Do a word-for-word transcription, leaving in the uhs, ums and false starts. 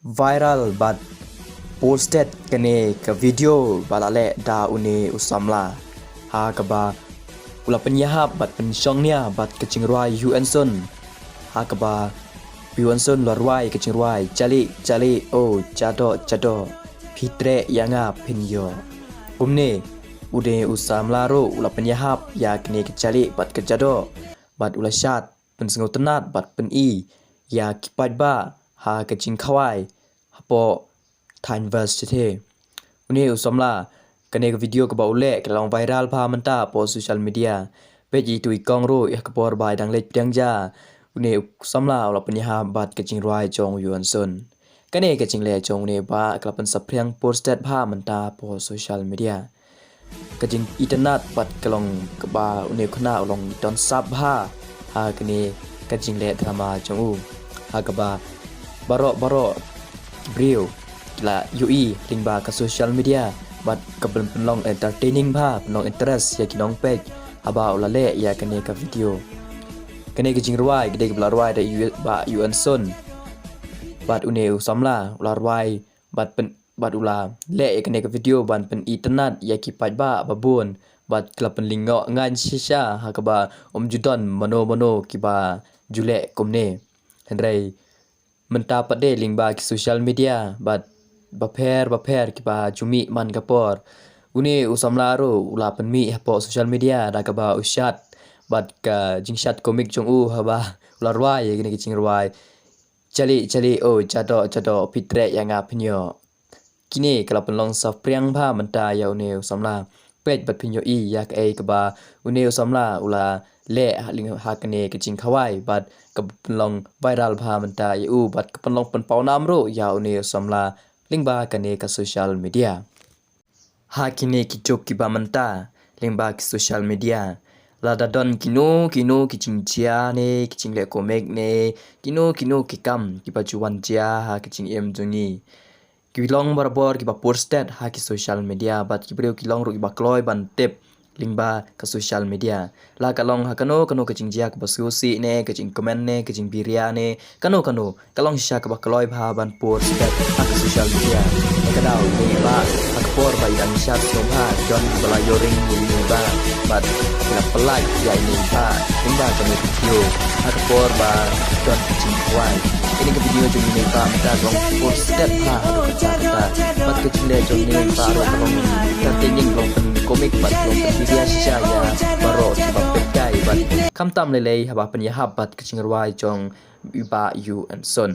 viral bad posted kane ka video ba la leh da une u samla, ha kaba u la pynïahap bad pynshongnia bad ka jingrwai Yu Enson, ha kaba Yu Enson u la rwai ka jingrwai Chali chali o chado chado, phi treh ïa nga phin ïoh. Kumne une u samla ruh u la pynïahap ïa kane ka chali bad ka jado, bad u la shad pynsngewtynnat bad pyni ïa ki paidbah ha ka jingkhawai hapoh thaiñ West Jaiñtia. Une u samla, kane ka video kaba u leh ka long viral bha mynta hapoh social media. Peit ïa itu i kong ruh ïa ka por ba i dang leit pdiang ja, une u samla u la pynïahap bad ka jingrwai jong u Yu Enson. Kane ka jingleh jong une u bah ka la pynsaphriang posted bha mynta hapoh social media. Ka jingitynnat bad ka long kaba une u khynnah u long i don sap bha ha kane ka jingleh drama jong u, ha kaba baroh baroh briew ki la ïohi lyngba ka social media bad ka pyn- pynlong entertaining bha, pynlong interest ïa ki nongpeit haba u la leh ïa kane ka video. Kane ka jingrwai ka dei kaba la rwai da Yu- bah Yu Enson bad une u samla u la rwai bad pyn- bad u la leh ïa kane ka video ban pynitynnat ïa ki paidbah ba bun bad ki la pynlyngngoh ngan shisha ha kaba ym ju don mano mano kiba ju leh kumne. Hynrei mynta pat de lyngba ki social media bad bapher bapher kiba ju mih man ka por, une u samla ruh u la pynmih hapoh social media da kaba u shad bad ka jingshad komik jong u haba u la rwai ïa kane ka jingrwai Chali chali o chado chado, phi treh ïa nga phin ïoh. Kine ka la pynlong saphriang bha mynta ïa une u samla. Peit bad phin ïohi ïa kaei kaba une u samla u la leh ha lyng- ha kane ka jingkhawai bad ka pynlong viral bha mynta ïa u bad ka pynlong pynpaw nam ruh ïa une u samla lyngba kane ka social media. Ha kine ki juk kiba mynta lyngba ki social media, lada don kino kino ki jingjia ne ki jingleh komik ne kino kino ki kam kiba ju wan jia ha ki jingim jong ngi, ki long barabor kiba posted ha ki social media bad ki briew ki long ruh kiba kloi ban tip lyngba ka social media. La ka long ha kano kano ka jingjia kaba sngewsih ne ka jingkmen ne ka jingbiria ne kano kano, ka long shisha kaba kloi bha ban posted ha ka social media. Ïa ka daw ine i bah ha ka por ba i dang shad sngewbha, don kiba la ïoh ring ïa ine i bah bad ki la pynlait ïa ine i bah lyngba kane ka video ha ka por ba don ka jingkhawai. Kane ka video jong ine i bah mynta ka long posted bha ha ka kata kata bad ka jingleh jong ine i bah ruh ka long entertaining, ka long pynkomik bad ka long pynbiria shisha ïa baroh kiba peit kai bad khamtam lei lei haba pynïahap bad ka jingrwai jong i bah Yu Enson.